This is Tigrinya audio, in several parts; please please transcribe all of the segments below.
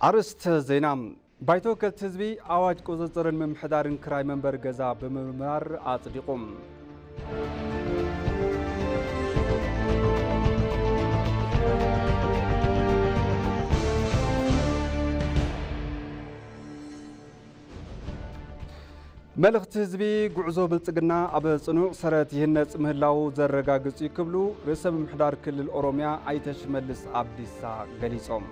ኣርእስተ ዜና። ባይቶ ወከልቲ ህዝቢ ኣዋጅ ቁጽጽርን ምምሕዳርን ክራይ መንበሪ ገዛ ብምምርማር ኣጽዲቑ። መልእኽቲ ህዝቢ፣ ጉዕዞ ብልጽግና ኣብ ጽኑዕ ሰረት ይህነጽ ምህላዉ ዘረጋግጽ እዩ ክብሉ ርእሰ ምምሕዳር ክልል ኦሮምያ ኣይተ ሽመልስ ኣብዲሳ ገሊጾም።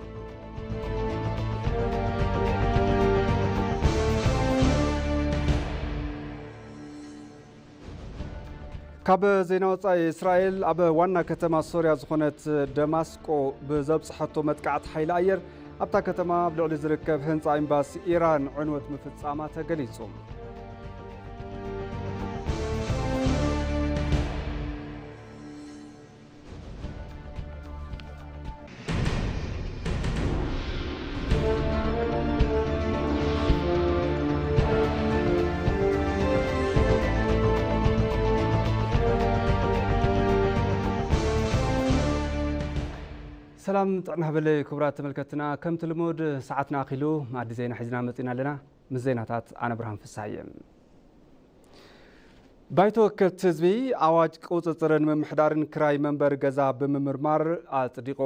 ካብ ዜና ወጻኢ፣ እስራኤል ኣብ ዋና ከተማ ሶርያ ዝኾነት ደማስቆ ብዘብጽሐቶ መጥቃዕቲ ሓይሊ ኣየር፣ ኣብታ ከተማ ኣብ ልዕሊ ዝርከብ ህንጻ ኤምባሲ ኢራን ዕንወት ምፍጻማ ተገሊጹ። ሰላም ጥዕና ሃበለይ ክቡራት ተመልከትና፣ ከምቲ ልሙድ ሰዓትና ኣኺሉ መኣዲ ዜና ሒዝና መጺና ኣለና። ምስ ዜናታት ኣነ ብርሃን ፍስሃየ። ባይቶ ወከልቲ ህዝቢ ኣዋጅ ቁጽጽርን ምምሕዳርን ክራይ መንበሪ ገዛ ብምምርማር ኣጽዲቑ።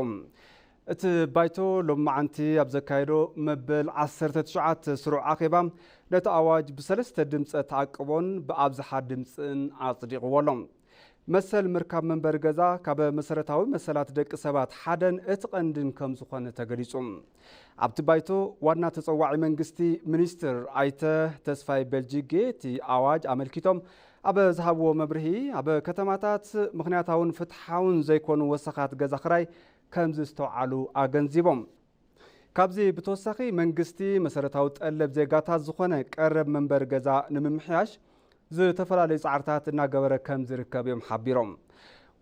እቲ ባይቶ ሎማዓንቲ ኣብ ዘካየዶ መበል ዓሰርተ ትሽዓተ ስሩዕ ኣኼባ፣ ነቲ ኣዋጅ ብሰለስተ ድምፀ ተኣቅቦን ብኣብዝሓ ድምፅን ኣጽዲቕዎ ኣሎ። መሰል ምርካብ መንበሪ ገዛ ካብ መሰረታዊ መሰላት ደቂ ሰባት ሓደን እቲ ቀንድን ከም ዝኾነ ተገሊጹ። ኣብቲ ባይቶ ዋና ተጸዋዒ መንግስቲ ሚኒስትር ኣይተ ተስፋይ በልጅጌ እቲ ኣዋጅ ኣመልኪቶም ኣብ ዝሃብዎ መብርሂ፣ ኣብ ከተማታት ምኽንያታውን ፍትሓውን ዘይኮኑ ወሰኻት ገዛ ክራይ ከም ዝተውዓሉ ኣገንዚቦም። ካብዚ ብተወሳኺ መንግስቲ መሰረታዊ ጠለብ ዜጋታት ዝኾነ ቀረብ መንበሪ ገዛ ንምምሕያሽ ዝተፈላለዩ ጻዕርታት እናገበረ ከም ዝርከብ እዮም ሓቢሮም።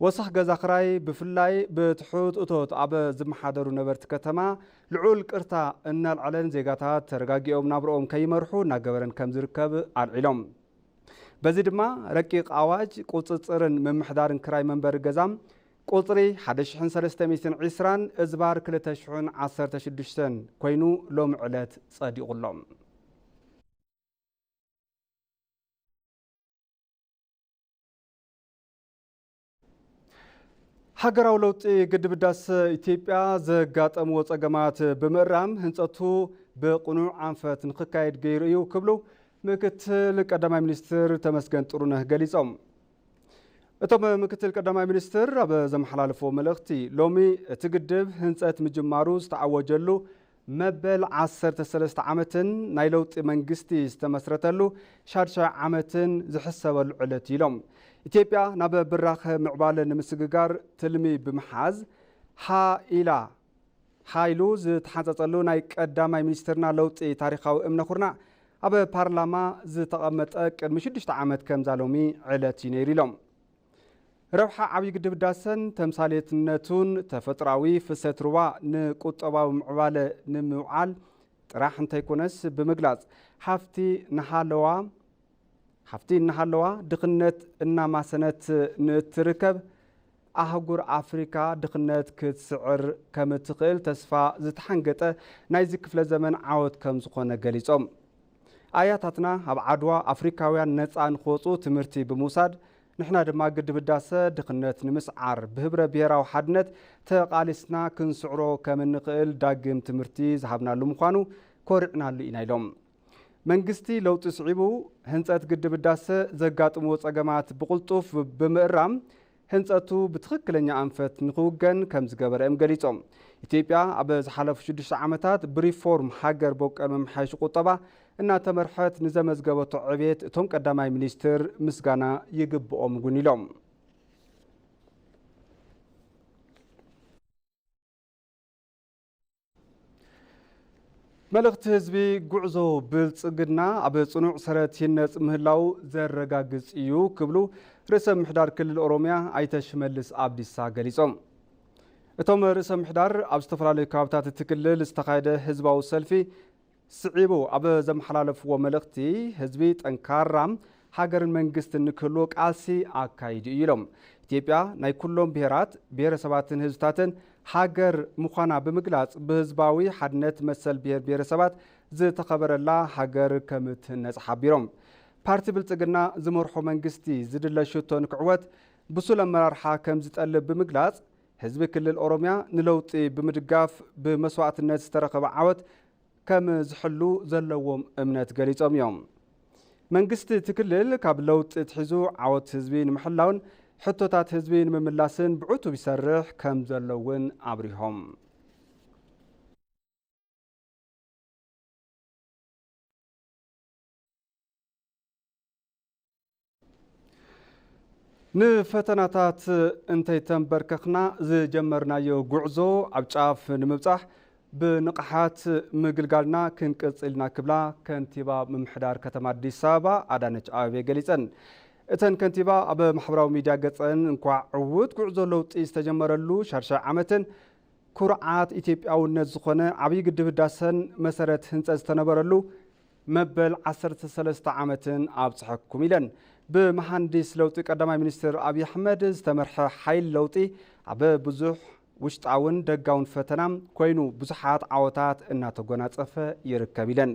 ወሰኽ ገዛ ክራይ ብፍላይ ብትሑት እቶት ኣብ ዝመሓደሩ ነበርቲ ከተማ ልዑል ቅርታ እናልዓለን ዜጋታት ተረጋጊኦም ናብርኦም ከይመርሑ እናገበረን ከም ዝርከብ ኣልዒሎም። በዚ ድማ ረቂቕ ኣዋጅ ቁጽጽርን ምምሕዳርን ክራይ መንበሪ ገዛ ቁጽሪ ሓደ ሽሕን ሰለስተ ሚእትን ዕስራን እዝባር ክልተ ሽሕን ዓሰርተ ሽዱሽተን ኮይኑ ሎሚ ዕለት ጸዲቑ ኣሎ። ሃገራዊ ለውጢ ግድብ ህዳሰ ኢትዮጵያ ዘጋጠምዎ ጸገማት ብምእራም ህንጸቱ ብቕኑዕ ኣንፈት ንክካየድ ገይሩ እዩ ክብሉ ምክትል ቀዳማይ ሚኒስትር ተመስገን ጥሩነህ ገሊጾም። እቶም ምክትል ቀዳማይ ሚኒስትር ኣብ ዘመሓላለፍዎ መልእኽቲ፣ ሎሚ እቲ ግድብ ህንጸት ምጅማሩ ዝተኣወጀሉ መበል ዓሰርተ ሰለስተ ዓመትን ናይ ለውጢ መንግስቲ ዝተመስረተሉ ሻድሻይ ዓመትን ዝሕሰበሉ ዕለት ኢሎም። ኢትዮጵያ ናብ ብራኸ ምዕባለ ንምስግጋር ትልሚ ብምሓዝ፣ ሃ ኢላ ሓይሉ ዝተሓንጸጸሉ ናይ ቀዳማይ ሚኒስትርና ለውጢ ታሪኻዊ እምነ ኩርናዕ ኣብ ፓርላማ ዝተቐመጠ ቅድሚ ሽዱሽተ ዓመት ከምዛ ሎሚ ዕለት እዩ ነይሩ ኢሎም። ረብሓ ዓብዪ ግድብ ህዳሰን ተምሳሌትነቱን ተፈጥሮኣዊ ፍሰት ሩባ ንቁጠባዊ ምዕባለ ንምውዓል ጥራሕ እንተይኮነስ ብምግላጽ፣ ሃፍቲ እናሃለዋ፣ ሃፍቲ እናሃለዋ ድኽነት እናማሰነት ንእትርከብ ኣህጉር ኣፍሪካ ድኽነት ክትስዕር ከም እትኽእል ተስፋ ዝተሓንገጠ ናይዚ ክፍለ ዘመን ዓወት ከም ዝኾነ ገሊጾም። ኣያታትና ኣብ ዓድዋ ኣፍሪካውያን ነጻ ንክወጹ ትምህርቲ ብምውሳድ፣ ንሕና ድማ ግድብ ህዳሰ ድኽነት ንምስዓር ብህብረ ብሄራዊ ሓድነት ተቓሊስና ክንስዕሮ ከም እንኽእል ዳግም ትምህርቲ ዝሃብናሉ ምዃኑ ኮሪዕናሉ ኢና ኢሎም። መንግስቲ ለውጢ ስዒቡ ህንጸት ግድብ ህዳሰ ዘጋጥምዎ ጸገማት ብቕልጡፍ ብምእራም ህንጸቱ ብትኽክለኛ ኣንፈት ንኽውገን ከም ዝገበረ እዮም ገሊጾም። ኢትዮጵያ ኣብ ዝሓለፉ ሽዱሽተ ዓመታት ብሪፎርም ሃገር በቀል መመሓየሺ ቁጠባ እናተመርሐት ንዘመዝገበቶ ዕቤት እቶም ቀዳማይ ሚኒስትር ምስጋና ይግብኦም እውን ኢሎም። መልእኽቲ ህዝቢ፣ ጉዕዞ ብልጽግና ኣብ ጽኑዕ ሰረት ይነጽ ምህላው ዘረጋግጽ እዩ ክብሉ ርእሰ ምምሕዳር ክልል ኦሮምያ ኣይተ ሽመልስ ኣብዲሳ ገሊጾም። እቶም ርእሰ ምምሕዳር ኣብ ዝተፈላለዩ ከባብታት እቲ ክልል ዝተኻየደ ህዝባዊ ሰልፊ ስዒቡ ኣብ ዘመሓላለፍዎ መልእኽቲ፣ ህዝቢ ጠንካራ ሃገርን መንግስትን ንክህልዎ ቃልሲ ኣካይዱ እዩ ኢሎም። ኢትዮጵያ ናይ ኩሎም ብሄራት፣ ብሄረሰባትን ህዝብታትን ሃገር ምዃና ብምግላጽ፣ ብህዝባዊ ሓድነት መሰል ብሄር ብሄረሰባት ዝተኸበረላ ሃገር ከምትህነጽ ሓቢሮም። ፓርቲ ብልጽግና ዝመርሖ መንግስቲ ዝድለ ሽቶ ንክዕወት ብሱል ኣመራርሓ ከም ዝጠልብ ብምግላጽ፣ ህዝቢ ክልል ኦሮምያ ንለውጢ ብምድጋፍ ብመስዋእትነት ዝተረኸበ ዓወት ከም ዝሕሉ ዘለዎም እምነት ገሊጾም እዮም። መንግስቲ እቲ ክልል ካብ ለውጢ ትሒዙ ዓወት ህዝቢ ንምሕላውን ሕቶታት ህዝቢ ንምምላስን ብዕቱብ ይሰርሕ ከም ዘሎ እውን ኣብሪሆም። ንፈተናታት እንተይተንበርከኽና ዝጀመርናዮ ጉዕዞ ኣብ ጫፍ ንምብጻሕ ብንቕሓት ምግልጋልና ክንቅጽል ኢና ክብላ ከንቲባ ምምሕዳር ከተማ ኣዲስ ኣበባ ኣዳነች ኣቤቤ ገሊጸን። እተን ከንቲባ ኣብ ማሕበራዊ ሚድያ ገጸን እንኳዕ ዕዉት ጉዕዞ ለውጢ ዝተጀመረሉ ሻድሻይ ዓመትን ኩርዓት ኢትዮጵያውነት ዝኾነ ዓብዪ ግድብ ህዳሰን መሰረት ህንጸት ዝተነበረሉ መበል ዓሰርተ ሰለስተ ዓመትን ኣብጽሐኩም ኢለን። ብመሃንዲስ ለውጢ ቀዳማይ ሚኒስትር ኣብዪ ኣሕመድ ዝተመርሐ ሓይል ለውጢ ኣብ ብዙሕ ውሽጣውን ደጋውን ፈተና ኮይኑ ብዙሓት ዓወታት እናተጎናጸፈ ይርከብ ኢለን።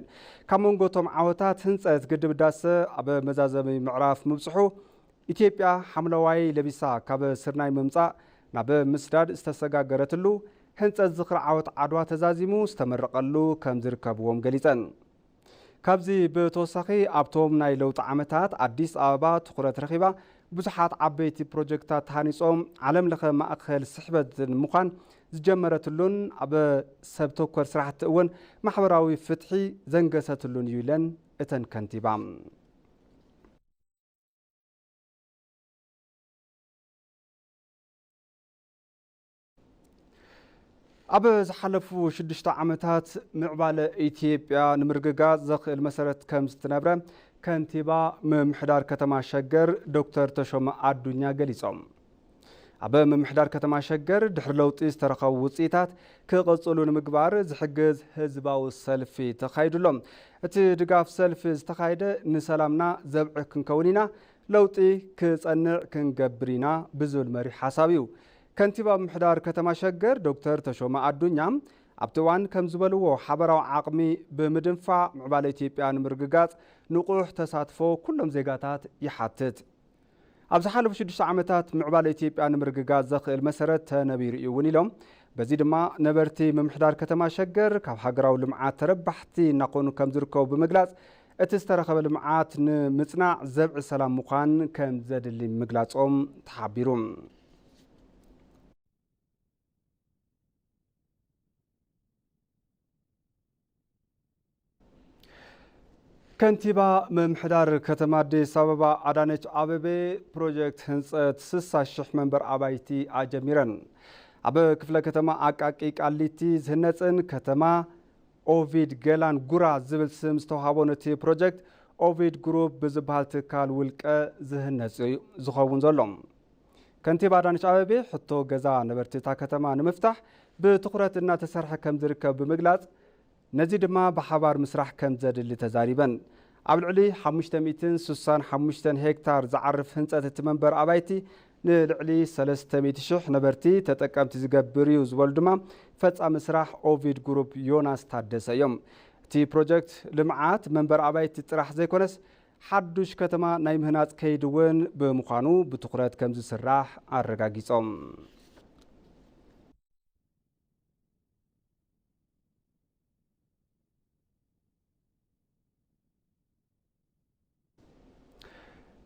ካብ መንጎ እቶም ዓወታት ህንጸት ግድብ ህዳሰ ኣብ መዛዘሚ ምዕራፍ ምብጽሑ፣ ኢትዮጵያ ሓምለዋይ ለቢሳ ካብ ስርናይ ምምጻእ ናብ ምስዳድ ዝተሰጋገረትሉ፣ ህንጸት ዝኽሪ ዓወት ዓድዋ ተዛዚሙ ዝተመረቐሉ ከም ዝርከብዎም ገሊጸን። ካብዚ ብተወሳኺ ኣብቶም ናይ ለውጢ ዓመታት ኣዲስ ኣበባ ትኹረት ረኺባ ብዙሓት ዓበይቲ ፕሮጀክትታት ተሃኒጾም ዓለም ለኸ ማእኸል ስሕበት ንምዃን ዝጀመረትሉን ኣብ ሰብ ተኮር ስራሕቲ እውን ማሕበራዊ ፍትሒ ዘንገሰትሉን እዩ ኢለን እተን ከንቲባ። ኣብ ዝሓለፉ ሽዱሽተ ዓመታት ምዕባለ ኢትዮጵያ ንምርግጋጽ ዘኽእል መሰረት ከም ዝተነብረ ከንቲባ ምምሕዳር ከተማ ሸገር ዶክተር ተሾመ ኣዱኛ ገሊጾም። ኣብ ምምሕዳር ከተማ ሸገር ድሕሪ ለውጢ ዝተረኸቡ ውጽኢታት ክቕጽሉ ንምግባር ዝሕግዝ ህዝባዊ ሰልፊ ተኻይዱሎም። እቲ ድጋፍ ሰልፊ ዝተኻየደ ንሰላምና ዘብዒ ክንከውን ኢና፣ ለውጢ ክጸንዕ ክንገብር ኢና ብዝብል መሪሕ ሓሳብ እዩ። ከንቲባ ምምሕዳር ከተማ ሸገር ዶክተር ተሾመ ኣዱኛ ኣብቲ እዋን ከም ዝበልዎ ሓበራዊ ዓቕሚ ብምድንፋዕ ምዕባለ ኢትዮጵያ ንምርግጋጽ ንቑሕ ተሳትፎ ኩሎም ዜጋታት ይሓትት። ኣብ ዝሓለፉ ሽዱሽተ ዓመታት ምዕባለ ኢትዮጵያ ንምርግጋጽ ዘኽእል መሰረት ተነቢሩ እዩ እውን ኢሎም። በዚ ድማ ነበርቲ ምምሕዳር ከተማ ሸገር ካብ ሃገራዊ ልምዓት ተረባሕቲ እናኾኑ ከም ዝርከቡ ብምግላጽ፣ እቲ ዝተረኸበ ልምዓት ንምጽናዕ ዘብዒ ሰላም ምዃን ከም ዘድሊ ምግላጾም ተሓቢሩ። ከንቲባ ምምሕዳር ከተማ ኣዲስ ኣበባ ኣዳነች ኣበቤ ፕሮጀክት ህንፀት ስሳ ሽሕ መንበር ኣባይቲ ኣጀሚረን። ኣብ ክፍለ ከተማ ኣቃቂ ቃሊቲ ዝህነፅን ከተማ ኦቪድ ገላን ጉራ ዝብል ስም ዝተውሃቦ ነቲ ፕሮጀክት ኦቪድ ግሩፕ ብዝበሃል ትካል ውልቀ ዝህነፅ እዩ ዝኸውን ዘሎ። ከንቲባ ኣዳነች ኣበቤ ሕቶ ገዛ ነበርቲ እታ ከተማ ንምፍታሕ ብትኹረት እናተሰርሐ ከም ዝርከብ ብምግላፅ፣ ነዚ ድማ ብሓባር ምስራሕ ከም ዘድሊ ተዛሪበን። ኣብ ልዕሊ ሓሙሽተ ሚእትን ስሳን ሓሙሽተን ሄክታር ዝዓርፍ ህንፀት እቲ መንበሪ ኣባይቲ ንልዕሊ ሰለስተ ሚእቲ ሽሕ ነበርቲ ተጠቀምቲ ዝገብር እዩ ዝበሉ ድማ ፈጻሚ ስራሕ ኦቪድ ግሩፕ ዮናስ ታደሰ እዮም። እቲ ፕሮጀክት ልምዓት መንበሪ ኣባይቲ ጥራሕ ዘይኮነስ ሓዱሽ ከተማ ናይ ምህናጽ ከይዲ እውን ብምዃኑ ብትኹረት ከም ዝስራሕ ኣረጋጊጾም።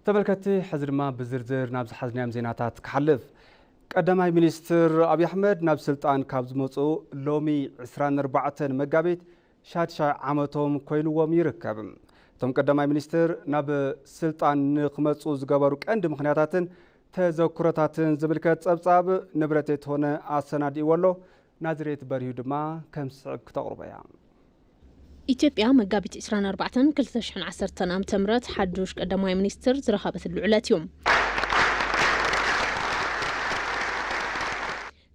ተመልከትቲ፣ ሕዚ ድማ ብዝርዝር ናብ ዝሓዝናዮም ዜናታት ክሓልፍ። ቀዳማይ ሚኒስትር ኣብይ ኣሕመድ ናብ ስልጣን ካብ ዝመጹ ሎሚ ዕስራን ኣርባዕተን መጋቢት ሻድሻይ ዓመቶም ኮይንዎም ይርከብ። እቶም ቀዳማይ ሚኒስትር ናብ ስልጣን ንክመጹ ዝገበሩ ቀንዲ ምኽንያታትን ተዘክሮታትን ዝምልከት ጸብጻብ ንብረት የተሆነ ኣሰናዲእዎ ኣሎ። ናዝሬት በሪሁ ድማ ከም ዝስዕብ ክተቕርቦ እያ። ኢትዮጵያ መጋቢት ዕስራን ኣርባዕተን ክልተ ሽሕን ዓሰርተን ዓመተ ምህረት ሓዱሽ ቀዳማይ ሚኒስትር ዝረኸበትሉ ዕለት እዩ።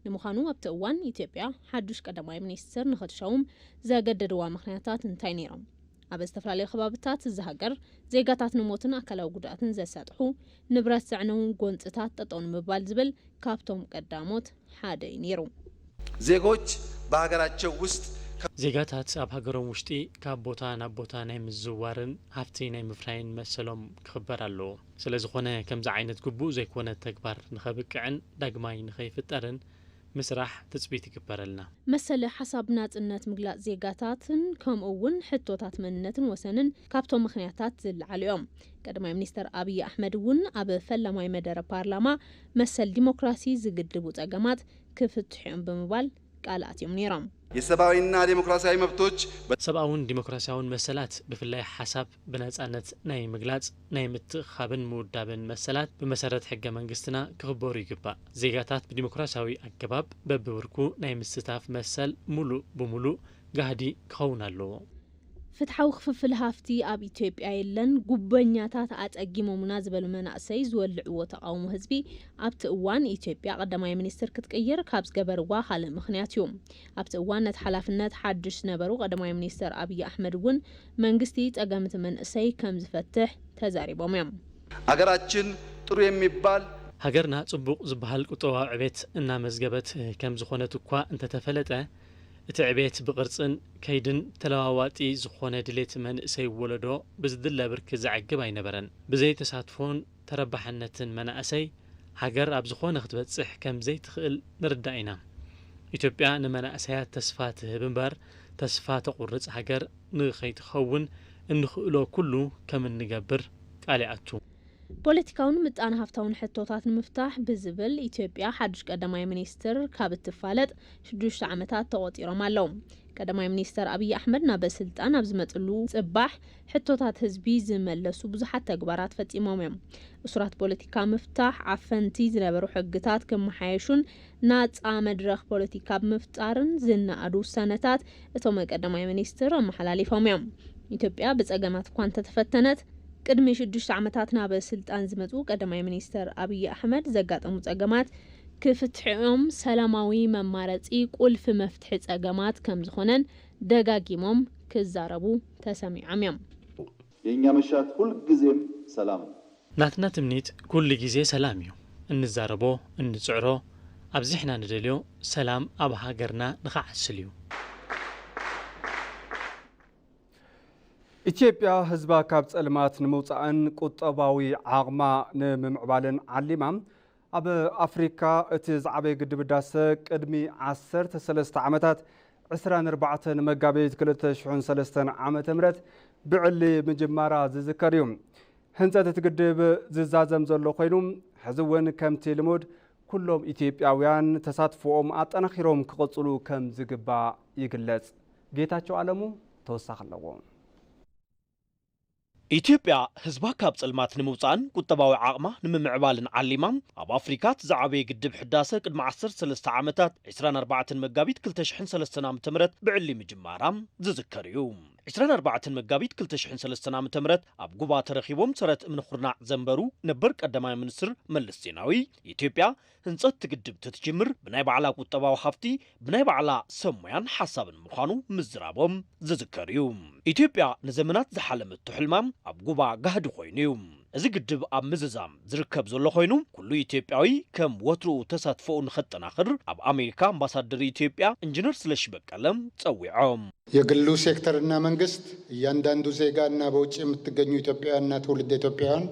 ንምዃኑ ኣብቲ እዋን ኢትዮጵያ ሓዱሽ ቀዳማይ ሚኒስትር ንኽትሸውም ዘገደድዋ ምኽንያታት እንታይ ነይሮም? ኣብ ዝተፈላለዩ ከባብታት እዚ ሃገር ዜጋታት ንሞትን ኣካላዊ ጉድኣትን ዘሳጥሑ ንብረት ዘዕነዉ ጎንፅታት ጠጠው ንምባል ዝብል ካብቶም ቀዳሞት ሓደ እዩ ነይሩ። ዜጎች በሀገራቸው ውስጥ ዜጋታት ኣብ ሃገሮም ውሽጢ ካብ ቦታ ናብ ቦታ ናይ ምዝውዋርን ሃፍቲ ናይ ምፍራይን መሰሎም ክኽበር ኣለዎ። ስለዝኾነ ከምዚ ዓይነት ግቡእ ዘይኮነ ተግባር ንኸብቅዕን ዳግማይ ንኸይፍጠርን ምስራሕ ትፅቢት ይግበረልና። መሰል ሓሳብ ናጽነት ምግላጽ ዜጋታትን ከምኡ እውን ሕቶታት መንነትን ወሰንን ካብቶም ምኽንያታት ዝለዓሉ እዮም። ቀዳማይ ሚኒስተር ኣብይ ኣሕመድ እውን ኣብ ፈላማይ መደረ ፓርላማ መሰል ዲሞክራሲ ዝግድቡ ጸገማት ክፍትሑ እዮም ብምባል ቃል ኣትዮም ነይሮም። የሰብአዊና ዴሞክራሲያዊ መብቶች ሰብኣውን ዲሞክራሲያውን መሰላት ብፍላይ ሓሳብ ብነጻነት ናይ ምግላጽ ናይ ምትእኻብን ምውዳብን መሰላት ብመሰረት ሕገ መንግስትና ክኽበሩ ይግባእ። ዜጋታት ብዲሞክራሲያዊ ኣገባብ በብብርኩ ናይ ምስታፍ መሰል ሙሉእ ብሙሉእ ጋህዲ ክኸውን ኣለዎ። ፍትሓዊ ክፍፍል ሃፍቲ ኣብ ኢትዮጵያ የለን፣ ጉበኛታት ኣጸጊሞምና ዝበሉ መናእሰይ ዝወልዕዎ ተቓውሞ ህዝቢ ኣብቲ እዋን ኢትዮጵያ ቀዳማይ ሚኒስትር ክትቅይር ካብ ዝገበርዋ ካልእ ምኽንያት እዩ። ኣብቲ እዋን ነቲ ሓላፍነት ሓድሽ ዝነበሩ ቀዳማይ ሚኒስትር ኣብይ ኣሕመድ እውን መንግስቲ ጸገምቲ መንእሰይ ከም ዝፈትሕ ተዛሪቦም እዮም። አገራችን ጥሩ የሚባል ሃገርና ጽቡቕ ዝበሃል ቁጠባዊ ዕቤት እናመዝገበት ከም ዝኾነት እኳ እንተተፈለጠ፣ እቲ ዕቤት ብቕርጽን ከይድን ተለዋዋጢ ዝኾነ ድሌት መንእሰይ ወለዶ ብዝድለ ብርኪ ዘዕግብ ኣይነበረን። ብዘይ ተሳትፎን ተረባሕነትን መናእሰይ ሃገር ኣብ ዝኾነ ክትበጽሕ ከም ዘይትኽእል ንርዳእ ኢና። ኢትዮጵያ ንመናእሰያ ተስፋ ትህብ እምበር ተስፋ ተቑርጽ ሃገር ንኸይትኸውን እንኽእሎ ኩሉ ከም እንገብር ቃል ይኣቱ። ፖለቲካውን ምጣነ ሃፍታውን ሕቶታት ንምፍታሕ ብዝብል ኢትዮጵያ ሓድሽ ቀዳማይ ሚኒስትር ካብ እትፋለጥ ሽዱሽተ ዓመታት ተቖጢሮም ኣለዉ። ቀዳማይ ሚኒስተር ኣብይ ኣሕመድ ናብ ስልጣን ኣብ ዝመፅሉ ፅባሕ ሕቶታት ህዝቢ ዝመለሱ ብዙሓት ተግባራት ፈፂሞም እዮም። እሱራት ፖለቲካ ምፍታሕ፣ ዓፈንቲ ዝነበሩ ሕግታት ክመሓየሹን ናፃ መድረኽ ፖለቲካ ብምፍጣርን ዝነኣዱ ውሳነታት እቶም ቀዳማይ ሚኒስትር ኣመሓላሊፎም እዮም። ኢትዮጵያ ብፀገማት እኳ እንተተፈተነት፣ ቅድሚ ሽዱሽተ ዓመታት ናብ ስልጣን ዝመፁ ቀዳማይ ሚኒስተር ኣብይ ኣሕመድ ዘጋጠሙ ፀገማት ክፍትሕኦም ሰላማዊ መማረፂ ቁልፊ መፍትሒ ፀገማት ከምዝኾነን ደጋጊሞም ክዛረቡ ተሰሚዖም እዮም። የእኛ መሻት ሁልጊዜም ሰላም ነው። ናትና ትምኒት ኩሉ ግዜ ሰላም እዩ። እንዛረቦ፣ እንፅዕሮ፣ ኣብዚሕና ንደልዮ ሰላም ኣብ ሃገርና ንኸዓስል እዩ። ኢትዮጵያ ህዝባ ካብ ጸልማት ንምውጻእን ቁጠባዊ ዓቕማ ንምምዕባልን ዓሊማ ኣብ ኣፍሪካ እቲ ዝዓበየ ግድብ ህዳሰ ቅድሚ ዓሰርተ ሰለስተ ዓመታት ዕስራን ኣርባዕተን መጋቢት ክልተ ሽሕን ሰለስተን ዓመተ ምህረት ብዕሊ ምጅማራ ዝዝከር እዩ። ህንጸት እቲ ግድብ ዝዛዘም ዘሎ ኮይኑ፣ ሕዚ እውን ከምቲ ልሙድ ኩሎም ኢትዮጵያውያን ተሳትፎኦም ኣጠናኺሮም ክቐጽሉ ከም ዝግባእ ይግለጽ። ጌታቸው ኣለሙ ተወሳኺ ኣለዎ። ኢትዮጵያ ህዝባ ካብ ጸልማት ንምውጻእን ቁጠባዊ ዓቕማ ንምምዕባልን ዓሊማ ኣብ ኣፍሪካ እቲ ዝዓበየ ግድብ ህዳሰ ቅድሚ ዓሰርተ ሰለስተ ዓመታት ዕስራን ኣርባዕተን መጋቢት ክልተ ሽሕን ሰለስተን ዓመተ ምህረት ብዕሊ ምጅማራ ዝዝከር እዩ። ዕስራን ኣርባዕተን መጋቢት ክልተ ሽሕን ሰለስተን ዓመተ ምህረት ኣብ ጉባ ተረኺቦም ሰረት እምኒ ኩርናዕ ዘንበሩ ነበር ቀዳማይ ሚኒስትር መለስ ዜናዊ፣ ኢትዮጵያ ህንጸት እቲ ግድብ ተትጅምር ብናይ ባዕላ ቁጠባዊ ሃፍቲ ብናይ ባዕላ ሰብ ሞያን ሓሳብን ምዃኑ ምዝራቦም ዝዝከር እዩ። ኢትዮጵያ ንዘመናት ዝሓለመቶ ሕልማ ኣብ ጉባ ጋህዲ ኮይኑ እዩ። እዚ ግድብ ኣብ ምዝዛም ዝርከብ ዘሎ ኮይኑ፣ ኩሉ ኢትዮጵያዊ ከም ወትርኡ ተሳትፎኡ ንኸጠናኽር ኣብ ኣሜሪካ ኣምባሳደር ኢትዮጵያ ኢንጂነር ስለሺ በቀለ ጸዊዖም። የግሉ ሴክተርና መንግስት እያንዳንዱ ዜጋ እና በውጭ የምትገኙ ኢትዮጵያውያንና ትውልደ ኢትዮጵያውያን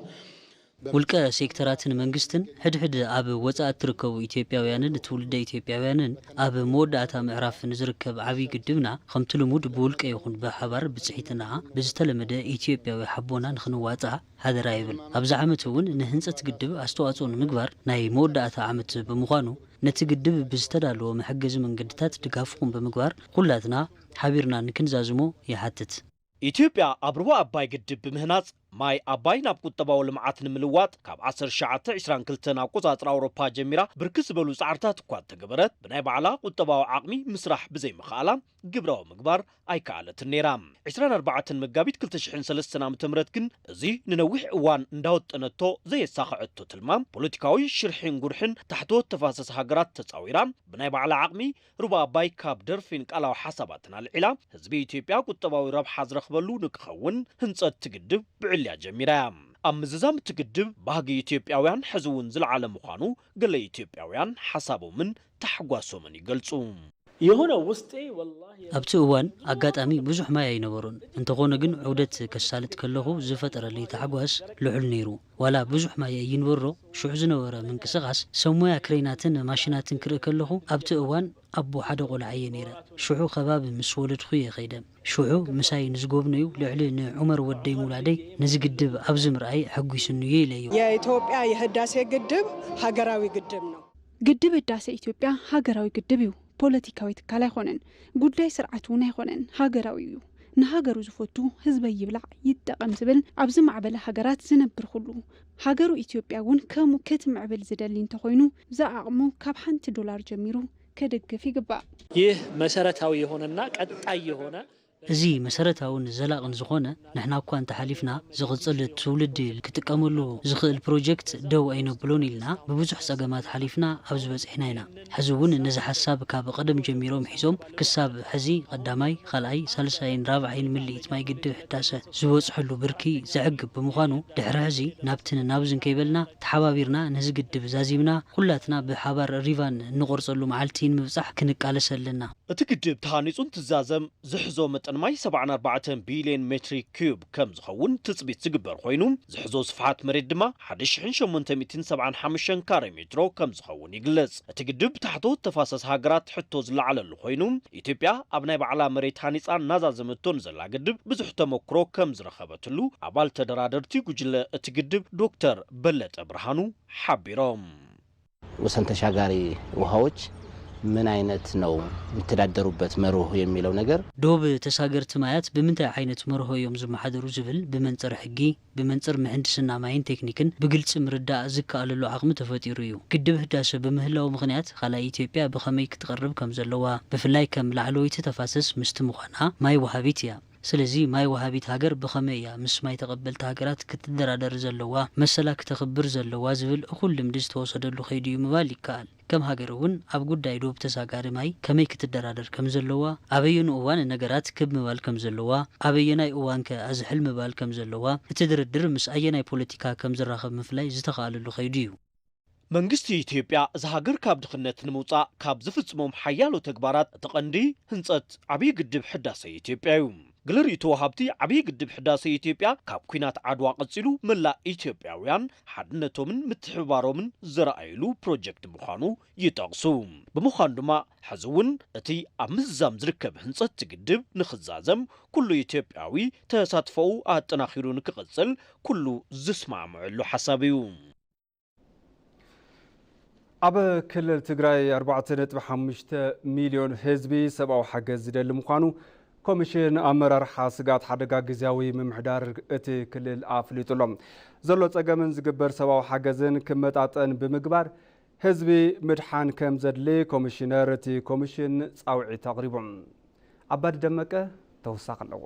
ውልቀ ሴክተራትን መንግስትን ሕድሕድ ኣብ ወጻኢ እትርከቡ ኢትዮጵያውያንን ትውልደ ኢትዮጵያውያንን ኣብ መወዳእታ ምዕራፍ ንዝርከብ ዓብዪ ግድብና ከምቲ ልሙድ ብውልቀ ይኹን ብሓባር ብጽሒትና ብዝተለመደ ኢትዮጵያዊ ሓቦና ንኽንዋጻእ ሓደራ ይብል። ኣብዚ ዓመት እውን ንህንጸት ግድብ ኣስተዋጽኦ ንምግባር ናይ መወዳእታ ዓመት ብምዃኑ ነቲ ግድብ ብዝተዳለወ መሐገዚ መንገድታት ድጋፍኹም ብምግባር ኩላትና ሓቢርና ንክንዛዝሞ ይሓትት። ኢትዮጵያ ኣብ ሩባ ኣባይ ግድብ ብምህናጽ ማይ ኣባይ ናብ ቁጠባዊ ልምዓት ንምልዋጥ ካብ ዓሰርተ ትሽዓተ ዕስራን ክልተን ኣቆጻጽራ ኣውሮፓ ጀሚራ ብርክት ዝበሉ ጻዕርታት እኳ እንተገበረት ብናይ ባዕላ ቁጠባዊ ዓቕሚ ምስራሕ ብዘይምኽኣላ ግብራዊ ምግባር ኣይከኣለትን ነይራ። ዕስራን ኣርባዕተን መጋቢት ክልተ ሽሕን ሰለስተን ዓመተ ምህረት ግን እዚ ንነዊሕ እዋን እንዳወጠነቶ ዘየሳኸዐቶ ትልማ ፖለቲካዊ ሽርሒን ጉርሕን ታሕተዎት ተፋሰስ ሃገራት ተጻዊራ ብናይ ባዕላ ዓቕሚ ሩባ ኣባይ ካብ ደርፊን ቃላዊ ሓሳባትን ኣልዒላ ህዝቢ ኢትዮጵያ ቁጠባዊ ረብሓ ዝረኽበሉ ንክኸውን ህንጸት እቲ ግድብ ብዕልያ ጀሚራ እያ። ኣብ ምዝዛም እቲ ግድብ ባህጊ ኢትዮጵያውያን ሕዚ እውን ዝለዓለ ምዃኑ ገለ ኢትዮጵያውያን ሓሳቦምን ታሕጓሶምን ይገልጹ። የሆነ ውስጤ ወላሂ ኣብቲ እዋን ኣጋጣሚ ብዙሕ ማይ ኣይነበሮን። እንተኾነ ግን ዑደት ከሳልጥ ከለኹ ዝፈጠረለይ ታሕጓስ ልዑል ነይሩ። ዋላ ብዙሕ ማይ ኣይንበሮ፣ ሽዑ ዝነበረ ምንቅስቓስ ሰብ ሞያ ክሬናትን ማሽናትን ክርኢ ከለኹ ኣብቲ እዋን ኣቦ ሓደ ቆልዓ እየ ነይረ። ሽዑ ከባቢ ምስ ወለድኹ እየ ከይደ። ሽዑ ምሳይ ንዝጎብነዩ ልዕሊ ንዑመር ወደይ ሙላደይ ነዚ ግድብ ኣብዚ ምርኣይ ኣሐጒስኒ እዩ ኢለዮ። የኢትዮጵያ የህዳሴ ግድብ ሀገራዊ ግድብ ነው። ግድብ ህዳሴ ኢትዮጵያ ሃገራዊ ግድብ እዩ። ፖለቲካዊ ትካል ኣይኮነን። ጉዳይ ስርዓት እውን ኣይኮነን። ሃገራዊ እዩ። ንሃገሩ ዝፈቱ ህዝበይ ይብላዕ ይጠቐም ዝብል ኣብ ዝማዕበለ ሃገራት ዝነብር ኩሉ ሃገሩ ኢትዮጵያ እውን ከምኡ ክትምዕብል ዝደሊ እንተኾይኑ ዝዓቕሙ ካብ ሓንቲ ዶላር ጀሚሩ ክድግፍ ይግባእ። ይህ መሰረታዊ የሆነና ቀጣይ የሆነ እዚ መሰረታውን ዘላቕን ዝኾነ ንሕና እኳ እንተሓሊፍና ዝቕፅል ትውልዲ ክጥቀመሉ ዝኽእል ፕሮጀክት ደው ኣይነብሎን ኢልና ብብዙሕ ፀገማት ሓሊፍና ኣብዚ በፂሕና ኢና። ሕዚ እውን ነዚ ሓሳብ ካብ ቐደም ጀሚሮም ሒዞም ክሳብ ሕዚ ቐዳማይ፣ ኻልኣይ፣ ሳልሳይን ራብዓይን ምልኢት ማይ ግድብ ሕዳሰ ዝበፅሐሉ ብርኪ ዘዕግብ ብምዃኑ ድሕሪ ሕዚ ናብትን ናብዝን ከይበልና ተሓባቢርና ነዚ ግድብ ዛዚምና ኩላትና ብሓባር ሪቫን እንቖርፀሉ መዓልቲ ንምብፃሕ ክንቃለስ ኣለና። እቲ ግድብ ተሃኒፁ እንትዛዘም ዝሕዞ መጠን ማይ ሰብዓን ኣርባዕተን ቢልዮን ሜትሪ ኪዩብ ከም ዝኸውን ትፅቢት ዝግበር ኮይኑ ዝሕዞ ስፍሓት መሬት ድማ ሓደ ሽሕን ሸሞንተ ሚእትን ሰብዓን ሓሙሽተን ካሬ ሜትሮ ከም ዝኸውን ይግለፅ። እቲ ግድብ ብታሕተዎት ተፋሰስ ሃገራት ሕቶ ዝለዓለሉ ኮይኑ ኢትዮጵያ ኣብ ናይ ባዕላ መሬት ሃኒፃ እናዛዘመቶ ንዘላ ግድብ ብዙሕ ተመክሮ ከም ዝረኸበትሉ ኣባል ተደራደርቲ ጉጅለ እቲ ግድብ ዶክተር በለጠ ብርሃኑ ሓቢሮም። ወሰን ተሻጋሪ ውሃዎች ምን አይነት ነው የሚተዳደሩበት መርህ የሚለው ነገር ዶብ ተሳገርቲ ማያት ብምንታይ ዓይነት መርሆ እዮም ዝመሓደሩ ዝብል ብመንፅር ሕጊ፣ ብመንፅር ምህንድስና ማይን ቴክኒክን ብግልፂ ምርዳእ ዝከኣለሉ ዓቕሚ ተፈጢሩ እዩ። ግድብ ህዳሰ ብምህላው ምኽንያት ካልኣይ ኢትዮጵያ ብኸመይ ክትቐርብ ከም ዘለዋ፣ ብፍላይ ከም ላዕለወይቲ ተፋሰስ ምስቲ ምዃና ማይ ወሃቢት እያ። ስለዚ ማይ ወሃቢት ሃገር ብኸመይ እያ ምስ ማይ ተቐበልቲ ሃገራት ክትደራደር ዘለዋ፣ መሰላ ክተኽብር ዘለዋ ዝብል እኹል ልምዲ ዝተወሰደሉ ከይዲ እዩ ምባል ይከኣል። ከም ሃገር እውን ኣብ ጉዳይ ዶብ ተሳጋሪ ማይ ከመይ ክትደራደር ከም ዘለዋ፣ ኣበየኑ እዋን ነገራት ክብ ምባል ከም ዘለዋ፣ ኣበየናይ እዋንከ ኣዝሕል ምባል ከም ዘለዋ፣ እቲ ድርድር ምስ ኣየናይ ፖለቲካ ከም ዝራኸብ ምፍላይ ዝተኻእለሉ ከይዲ እዩ። መንግስቲ ኢትዮጵያ እዛ ሃገር ካብ ድኽነት ንምውፃእ ካብ ዝፍፅሞም ሓያሎ ተግባራት እቲ ቀንዲ ህንፀት ዓብዪ ግድብ ሕዳሰ ኢትዮጵያ እዩ። ገለ ርእይቶ ወሃብቲ ዓብዪ ግድብ ሕዳሰ ኢትዮጵያ ካብ ኲናት ዓድዋ ቀፂሉ መላእ ኢትዮጵያውያን ሓድነቶምን ምትሕብባሮምን ዘረኣይሉ ፕሮጀክት ምዃኑ ይጠቕሱ። ብምዃኑ ድማ ሕዚ እውን እቲ ኣብ ምዝዛም ዝርከብ ህንፀት እቲ ግድብ ንኽዛዘም ኩሉ ኢትዮጵያዊ ተሳትፎኡ ኣጠናኺሩ ንክቕፅል ኩሉ ዝስማዕምዐሉ ሓሳብ እዩ። ኣብ ክልል ትግራይ ኣርባዕተ ነጥቢ ሓሙሽተ ሚልዮን ህዝቢ ሰብኣዊ ሓገዝ ዝደሊ ምዃኑ ኮሚሽን ኣመራርሓ ስግኣት ሓደጋ ግዝያዊ ምምሕዳር እቲ ክልል ኣፍሊጡ ኣሎ። ዘሎ ጸገምን ዝግበር ሰብኣዊ ሓገዝን ክመጣጠን ብምግባር ህዝቢ ምድሓን ከም ዘድሊ ኮሚሽነር እቲ ኮሚሽን ጻውዒት ኣቕሪቦም። ኣባዲ ደመቀ ተወሳኺ ኣለዎ።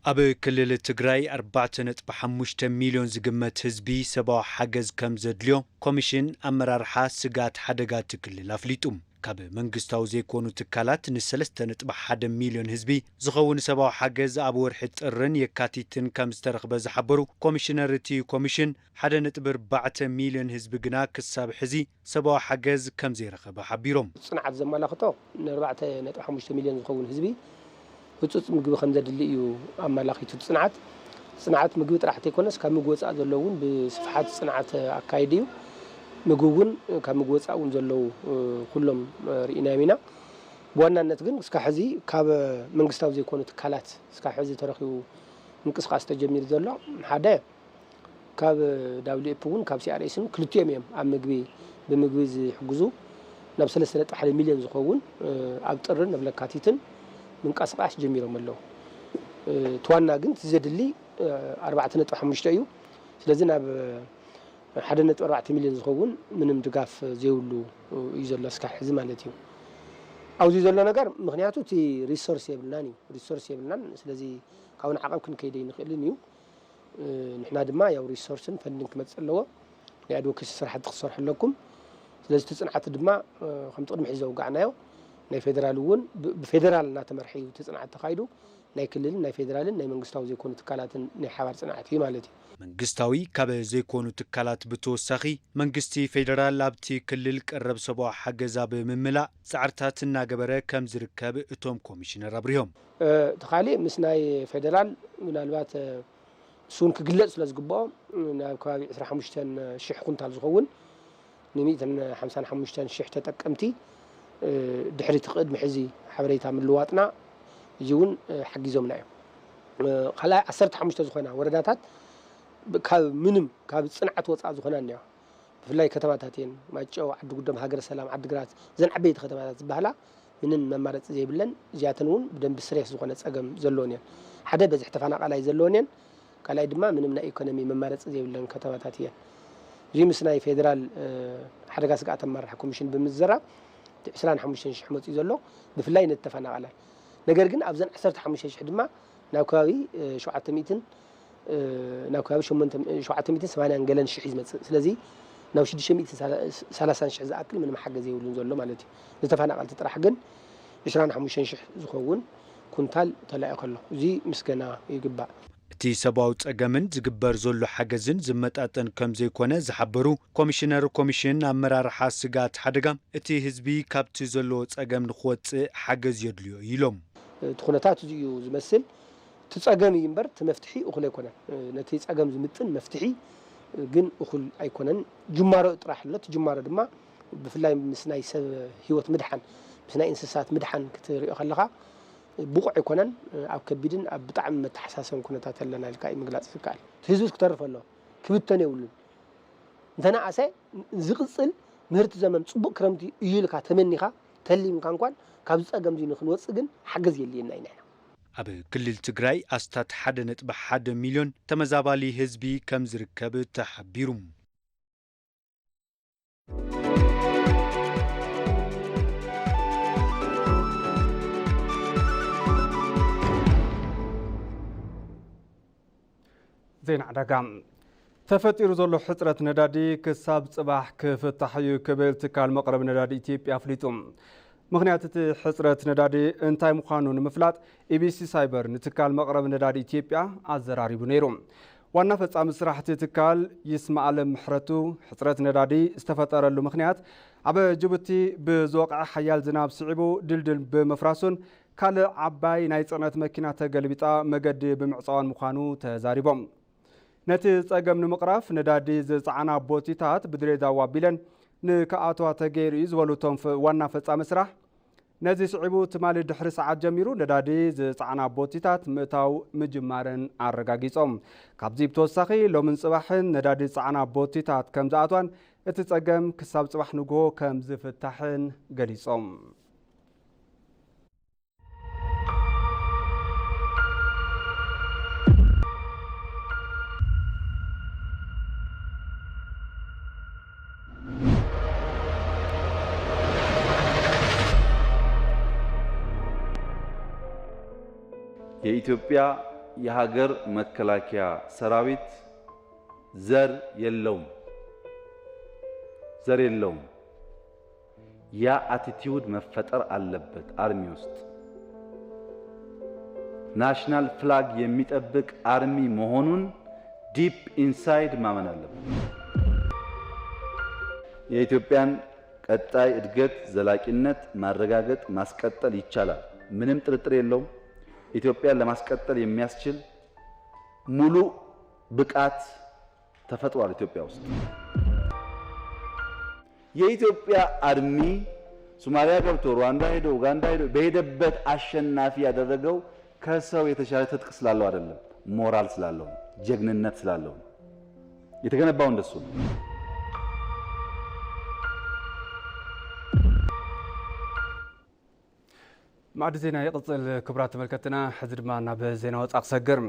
ኣብ ክልል ትግራይ ኣርባዕተ ነጥቢ ሓሙሽተ ሚልዮን ዝግመት ህዝቢ ሰብኣዊ ሓገዝ ከም ዘድልዮ ኮሚሽን ኣመራርሓ ስግኣት ሓደጋ እቲ ክልል ኣፍሊጡ። ካብ መንግስታዊ ዘይኮኑ ትካላት ንሰለስተ ነጥቢ ሓደ ሚልዮን ህዝቢ ዝኸውን ሰብኣዊ ሓገዝ ኣብ ወርሒ ጥርን የካቲትን ከም ዝተረኽበ ዝሓበሩ ኮሚሽነር እቲ ኮሚሽን፣ ሓደ ነጥቢ ኣርባዕተ ሚልዮን ህዝቢ ግና ክሳብ ሕዚ ሰብኣዊ ሓገዝ ከም ዘይረኸበ ሓቢሮም። ጽንዓት ዘመላኽቶ ን ኣርባዕተ ነጥቢ ሓሙሽተ ሚልዮን ዝኸውን ህዝቢ ህጹጽ ምግቢ ከም ዘድሊ እዩ ኣመላኺቱ። ጽንዓት ጽንዓት ምግቢ ጥራሕ እንተይኮነስ ካብ ምግቢ ወጻኢ ዘሎ እውን ብስፍሓት ጽንዓት ኣካይዱ እዩ። ምግቢ እውን ካብ ምግቢ ወጻኢ እውን ዘለዉ ኩሎም ርኢናዮም ኢና። ብዋናነት ግን እስካብ ሕዚ ካብ መንግስታዊ ዘይኮኑ ትካላት እስካብ ሕዚ ተረኺቡ ምንቅስቃስ ተጀሚሩ ዘሎ ሓደ ካብ ዳብሊው ኤፍ ፒ እውን ካብ ሲ ኣር ኤስ ን ክልቲኦም እዮም ኣብ ምግቢ ብምግቢ ዝሕግዙ ናብ ሰለስተ ነጥቢ ሓደ ሚልዮን ዝኸውን ኣብ ጥርን ኣብ ለካቲትን ምንቀስቃስ ጀሚሮም ኣለዉ። እቲ ዋና ግን እቲ ዘድሊ ኣርባዕተ ነጥቢ ሓሙሽተ እዩ። ስለዚ ናብ ሓደ ነጥቢ ኣርባዕተ ሚልዮን ዝኸውን ምንም ድጋፍ ዘይብሉ እዩ ዘሎ እስካብ ሕዚ ማለት እዩ። ኣብዚ ዘሎ ነገር ምክንያቱ እቲ ሪሶርስ የብልናን እዩ። ሪሶርስ የብልናን። ስለዚ ካብኡ ንዓቐብ ክንከይድ ኣይንኽእልን እዩ። ንሕና ድማ ያው ሪሶርስን ፈንድን ክመፅእ ኣለዎ። ናይ ኣድቮኬሲ ስራሕቲ ክሰርሑ ኣለኩም። ስለዚ እቲ ፅንዓት ድማ ከምቲ ቅድሚ ሕዚ ዘውጋዕናዮ ናይ ፌደራል እውን ብፌደራል እናተመርሐ እዩ እቲ ፅንዓት ተኻይዱ። ናይ ክልልን ናይ ፌደራልን ናይ መንግስታዊ ዘይኮኑ ትካላትን ናይ ሓባር ጽንዓት እዩ ማለት እዩ። መንግስታዊ ካብ ዘይኮኑ ትካላት ብተወሳኺ መንግስቲ ፌደራል ኣብቲ ክልል ቀረብ ሰብኣዊ ሓገዝ ኣብ ምምላእ ጻዕርታት እናገበረ ከም ዝርከብ እቶም ኮሚሽነር ኣብሪሆም። እቲ ካሊእ ምስ ናይ ፌደራል ምናልባት እሱ እውን ክግለጽ ስለ ዝግብኦ ናብ ከባቢ ዕስራ ሓሙሽተ ሽሕ ኩንታል ዝኸውን ን ሚእትን ሓምሳን ሓሙሽተን ሽሕ ተጠቀምቲ ድሕሪ እቲ ቅድሚ ሕዚ ሓበሬታ ምልዋጥና እዚ እውን ሓጊዞምና እዮም። ካልኣይ ዓሰርተ ሓሙሽተ ዝኾና ወረዳታት ካብ ምንም ካብ ጽንዓት ወፃእ ዝኾና እኒዋ ብፍላይ ከተማታት እየን ማጨው፣ ዓዲ ጉደም፣ ሃገረ ሰላም፣ ዓዲ ግራት እዘን ዓበይቲ ከተማታት ዝበሃላ ምንም መማረፂ ዘይብለን እዚኣተን እውን ብደንቢ ስሬስ ዝኾነ ፀገም ዘለዎን እየን። ሓደ በዝሒ ተፈናቃላይ ዘለዎን እየን። ካልኣይ ድማ ምንም ናይ ኢኮኖሚ መማረፂ ዘይብለን ከተማታት እየን። እዚ ምስ ናይ ፌዴራል ሓደጋ ስግኣት ኣመራርሓ ኮሚሽን ብምዝራብ እቲ ዕስራን ሓሙሽተን ሽሕ መፂኡ ዘሎ ብፍላይ ነቲ ተፈናቃላይ ነገር ግን ኣብዘን ዓሰርተ ሓሙሽተ ሽሕ ድማ ናብ ከባቢ ሸውዓተ ሚእትን ናብ ከባቢ ሸሞንተ ሸውዓተ ሚእትን ሰማንያን ገለን ሽሕ እዩ ዝመፅእ። ስለዚ ናብ ሽዱሽተ ሚእትን ሰላሳን ሽሕ ዝኣክል ምንም ሓገዝ የብሉን ዘሎ ማለት እዩ። ንተፈናቐልቲ ጥራሕ ግን ዕስራን ሓሙሽተን ሽሕ ዝኸውን ኩንታል ተላኢኹ ኣሎ። እዚ ምስገና ይግባእ። እቲ ሰብኣዊ ጸገምን ዝግበር ዘሎ ሓገዝን ዝመጣጠን ከም ዘይኮነ ዝሓበሩ ኮሚሽነር ኮሚሽን ኣመራርሓ ስግኣት ሓደጋ፣ እቲ ህዝቢ ካብቲ ዘለዎ ጸገም ንኽወጽእ ሓገዝ የድልዮ ኢሎም። እቲ ኩነታት እዚ እዩ ዝመስል። እቲ ጸገም እዩ እምበር እቲ መፍትሒ እኹል ኣይኮነን። ነቲ ጸገም ዝምጥን መፍትሒ ግን እኹል ኣይኮነን። ጅማሮ ጥራሕ ኣሎ። እቲ ጅማሮ ድማ ብፍላይ ምስ ናይ ሰብ ህይወት ምድሓን፣ ምስ ናይ እንስሳት ምድሓን ክትሪኦ ከለኻ ብቑዕ ኣይኮነን። ኣብ ከቢድን ኣብ ብጣዕሚ መተሓሳሰብን ኩነታት ኣለና ኢልካ እዩ ምግላጽ ዝከኣል። እቲ ህዝብስ ክተርፍ ኣለዎ፣ ክብተን የብሉን። እንተነኣሰ ዝቕጽል ምህርቲ ዘመን ጽቡቕ ክረምቲ እዩ ኢልካ ተመኒኻ ተሊምካ እንኳን ካብዚ ጸገም እዚ ንክንወጽእ ግን ሓገዝ የድልየና እዩ ንሕና። ኣብ ክልል ትግራይ ኣስታት ሓደ ነጥቢ ሓደ ሚልዮን ተመዛባሊ ህዝቢ ከም ዝርከብ ተሓቢሩ። ዜና ዕዳጋ። ተፈጢሩ ዘሎ ሕፅረት ነዳዲ ክሳብ ፅባሕ ክፍታሕ እዩ ክብል ትካል መቕረቢ ነዳዲ ኢትዮጵያ ኣፍሊጡ። ምኽንያት እቲ ሕፅረት ነዳዲ እንታይ ምዃኑ ንምፍላጥ ኢቢሲ ሳይበር ንትካል መቕረቢ ነዳዲ ኢትዮጵያ ኣዘራሪቡ ነይሩ። ዋና ፈፃሚ ስራሕ እቲ ትካል ይስማዓለም ምሕረቱ፣ ሕፅረት ነዳዲ ዝተፈጠረሉ ምኽንያት ኣብ ጅቡቲ ብዝወቕዐ ሓያል ዝናብ ስዒቡ ድልድል ብምፍራሱን ካልእ ዓባይ ናይ ጽዕነት መኪና ተገልቢጣ መገዲ ብምዕጻዋን ምዃኑ ተዛሪቦም። ነቲ ጸገም ንምቕራፍ ነዳዲ ዝጸዓና ቦቲታት ብድሬዳዋ ኣቢለን ንክኣትዋ ተገይሩ እዩ ዝበሉ እቶም ዋና ፈጻሚ ስራሕ፣ ነዚ ስዒቡ ትማሊ ድሕሪ ሰዓት ጀሚሩ ነዳዲ ዝጸዓና ቦቲታት ምእታው ምጅማረን ኣረጋጊጾም። ካብዚ ብተወሳኺ ሎምን ጽባሕን ነዳዲ ዝጸዓና ቦቲታት ከም ዝኣትዋን እቲ ጸገም ክሳብ ጽባሕ ንግሆ ከም ዝፍታሕን ገሊጾም። የኢትዮጵያ የሀገር መከላከያ ሰራዊት ዘር የለውም፣ ዘር የለውም። ያ attitude መፈጠር አለበት አርሚ ውስጥ። National flag የሚጠብቅ አርሚ መሆኑን deep inside ማመን አለበት። የኢትዮጵያን ቀጣይ እድገት ዘላቂነት ማረጋገጥ ማስቀጠል ይቻላል። ምንም ጥርጥር የለውም። ኢትዮጵያን ለማስቀጠል የሚያስችል ሙሉ ብቃት ተፈጥሯል ኢትዮጵያ ውስጥ። የኢትዮጵያ አርሚ ሶማሊያ ገብቶ፣ ሩዋንዳ ሄዶ፣ ኡጋንዳ ሄዶ በሄደበት አሸናፊ ያደረገው ከሰው የተሻለ ትጥቅ ስላለው አይደለም፣ ሞራል ስላለው ነው፣ ጀግንነት ስላለው ነው። የተገነባው እንደሱ ነው። ማዕዲ ዜና ይቕጽል። ክቡራት ተመልከትና፣ ሕዚ ድማ ናብ ዜና ወጻኢ ክሰግር።